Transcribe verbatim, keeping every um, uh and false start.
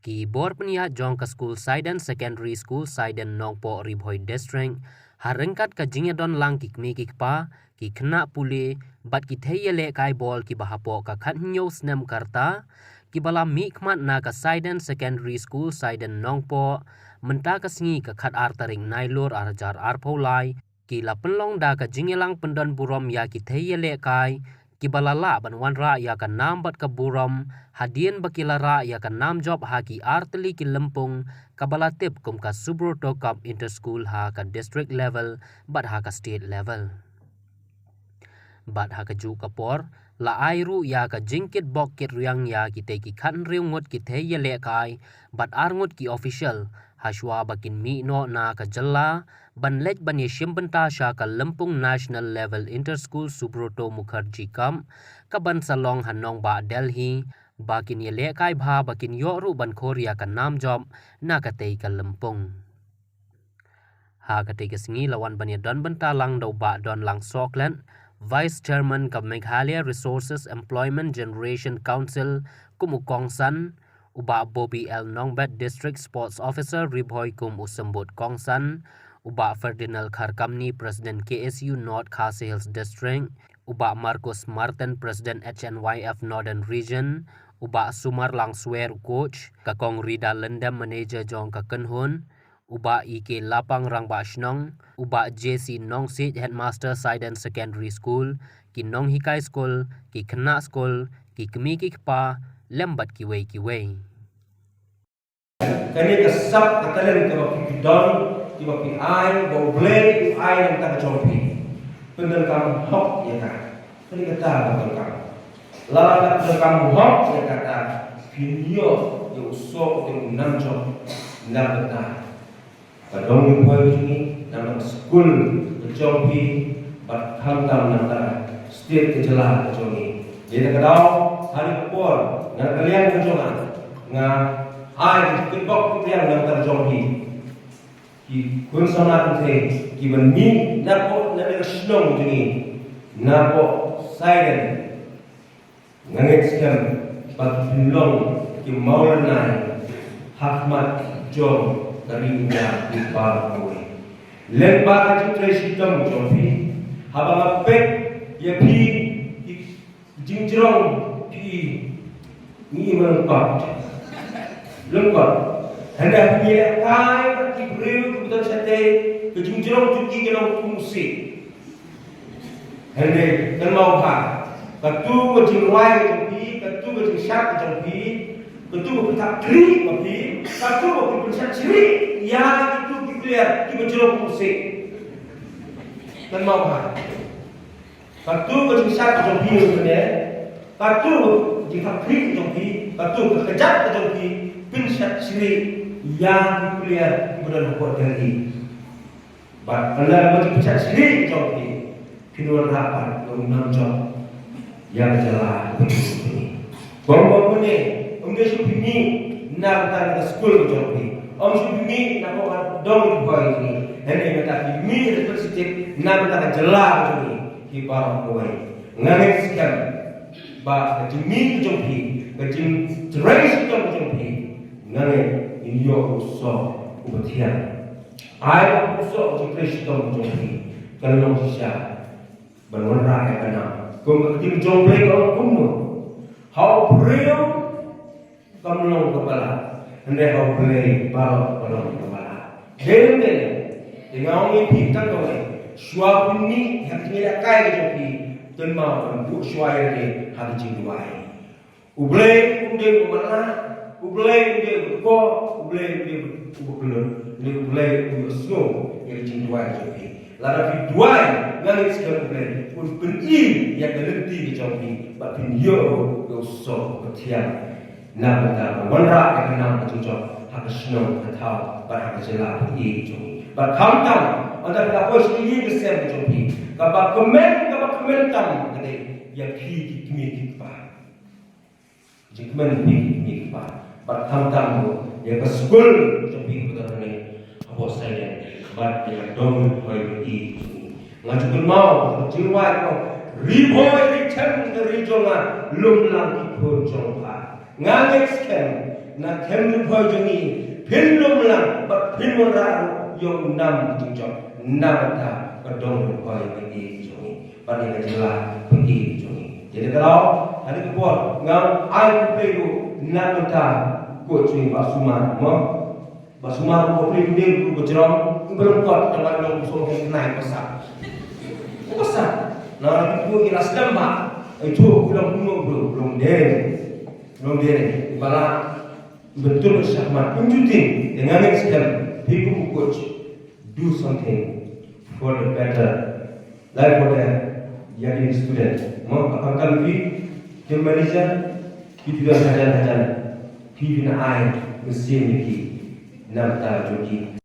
Ki bor pynïaid jong ka skul Saiden Secondary School, Saiden, Nongpoh, Ri Bhoi District, ha ryngkat ka jingïadon lang ki kmie ki kpa, ki khynnah pule bad ki thei ïalehkai bol kiba hapoh ka khathynñiew snem ka rta, kiba la mihkhmat na ka Saiden Secondary School, Saiden, Nongpoh, mynta ka sngi ka khatar tarik Nailur arhajar arphew lai, ki la pynlong da ka jingïalang pyndonburom ïa ki thei ïalehkai kiba la lah ban wanrah ïa ka nam bad ka burom, hadien ba ki la rah ïa ka nam jop ha ki artylli ki lympung, kaba la tip kum ka Subroto Cup Inter-School ha ka district level bad ha ka state level. Bad ha kajuh ka por, la ai ruh ïa ka jingkitbok kitrwiang ïa kitei ki khathynriew ngut ki thei ïalehkai bad ar ngut ki official, hashwa ba kin mih noh na ka jylla ban leit ban ïashim bynta sha ka lympung National Level Inter-School Subroto Mukherjee Cup, kaban sa long ha nongbah Delhi, ba kin ïalehkai bha ba kin ïoh ruh ban khur ïa ka nam jop na katei ka lympung. Ha katei ka sngi la wan ban ïadon bynta lang da u Bah Donlang Sohkhlet, Vice Chairman ka Meghalaya Resources Employment Generation Council kum u kongsan, u Bah Bobby L Nongbet, District Sports Officer Ri Bhoi, kum u symbud kongsan, u Bah Ferdinand Kharkamni, President K S U North Khasi Hills District, u Bah Marcus Martin, President H N Y F Northern Region, u Bah Sumarlang Swer, u coach, ka Kong Rida Lyndem, manager jong ka Kynhun, u Bah E K Lapang, Rangbah Shnong, u Bah J C Nongsiej, Headmaster Saiden Secondary School, ki nonghikai skul, ki khynnah skul, ki kmie ki kpa, lem bad kiwei kiwei. Kane ka sap ka talent kaba phi don, kiba phi ai, ba U Blei u ai na ka bynta ka jong phi. Pyndonkam hok ïa ka. Kane kata ka pyndonkam. Lada phi pyndonkam hok ïa kata, phin ïoh ïa u soh, ïa u nam jop na ka bynta ka dong Ri Bhoi ka jong ngi, na ka skul ka jong phi, bad khamtam na ka state, ka jylla ka jong ngi. Dei na ka daw, ha kane ka por, na ka liang ka jong nga, nga ai ka jingkitbok kitrwiang na ka bynta ka jong phi, ki khun samla kynthei kiban mih napoh na ka shnong ka jong ngi, napoh Saiden. Nga ngeit skhem ba kin long ki mawlynnai ha khmat jong ka ri India baroh kawei. Lyngba ka jingtrei shitom jong phi, haba nga peit ïa phi, ki jingjrong phi, ngi ïa lyngkot, lyngkot. Hynda phi ïa kai bad ki briew kiba don shatei, ka jingjrong jong ki ka long kum u siej. Hynrei kynmaw bha, katu ka jingrwai ka jong phi, katu ka jingshad ka jong phi, katu ka pynthikna ka jong phi, katu ka pynshad shrieh ïa kitu ki player kiba jrong kum u siej. Kynmaw bha, katu ka jingshad ka jong phi, katu ka jingthikna ka jong phi, katu ka kjat ka jong phi, pynshad shrieh ïa ki player kiba don hapoh Delhi. Bad ynda la ki pynshad shrieh jong phi, phin wanrah pat ïa u nam jop ïa ka jylla. Bym bym pynne, ym dei shuh phi mih na ka bynta ka skul ka jong phi, ym shuh phi mih na ka bynta ka dong ka jong phi. Hynrei mynta phi mih representative na ka bynta ka jylla ka jong phi, phi baroh kawei. Nga ngeit skhem ba ka jingmih ka jong phi, ka jingtrei shitom ka jong phi, nga ngeit in ïoh u soh uba thiang. Ai ba u soh jingtrei shitom jong phi kan long shisha ban wanrah ïa ka nam. Kum ka ktien jong U Blei ka ong kumno? Ha u briew kam long kaba lah, hynrei ha U Blei baroh ka long kaba lah. Dei ne em? Te nga ong ïa phi tang kawei, shuwa phi mih ha ka jingïalehkai ka jong phi, kynmaw ban buh shuwa ïa lade ha ka jingduwai. U Blei um dei uba matlah, U Blei um dei uba kpoh, U Blei um dei uba kylluid, hynrei U Blei u ïohsngew ïa ka jingduwai ka jong phi. Lada phi duwai, nga ngeit skhem U Blei un pyni ïa ka lynti ka jong phi, bad phin ïoh ïa u soh uba thiang. Na ka bynta ban wanrah ïa ka nam ka jingjop ha ka shnong ka thaw bad ha ka jylla ka jong ngi. Bad khamtam, ynda phi la poi sha ka ïing ka sem ka jong phi, kaba kmen, kaba kmen tam ka dei ïa phi ki kmie ki kpa. Jingkmen phi ki kmie ki kpa. Bad khamtam ruh ïa ka skul jong phi kaba don hangne hapoh Saiden, bad ïa ka dong Ri Bhoi ka jong ngi. Nga ju kynmaw ka jingrwai ka ong, Ri Bhoi ri chem ka ri jong nga, lum lang ki khun jong pha. Nga ngeit skhem Na them ri bhoi jong ngi, phin lum lang bad phin wanrah ruh ïa u nam ka jingjop. Namar kata ka dong ri bhoi ka ïing jong ngi bad ïa ka jylla ka ïing jong ngi. Te da ka daw, ha kane ka por nga ai khublei ruh namar kata ko jong ngi Bah Sumar, mo. Bah Sumar ko pli pli ko jrong, ko belum kuat tang ba long ko song ko nai pasal. Ko pasal. Na ko ki la slem ba. Ai tu ko long ko long dere. Long dere. Ba la betul shahmat. Ko ju ting, dengan yang slem. Phi ko coach. Do something for the better life of the young student. Mo, apa kan phi, ke manager, phi tu dah hajan hajan. Phi phi na ai, mesin ni ki. Nam ta jong ki.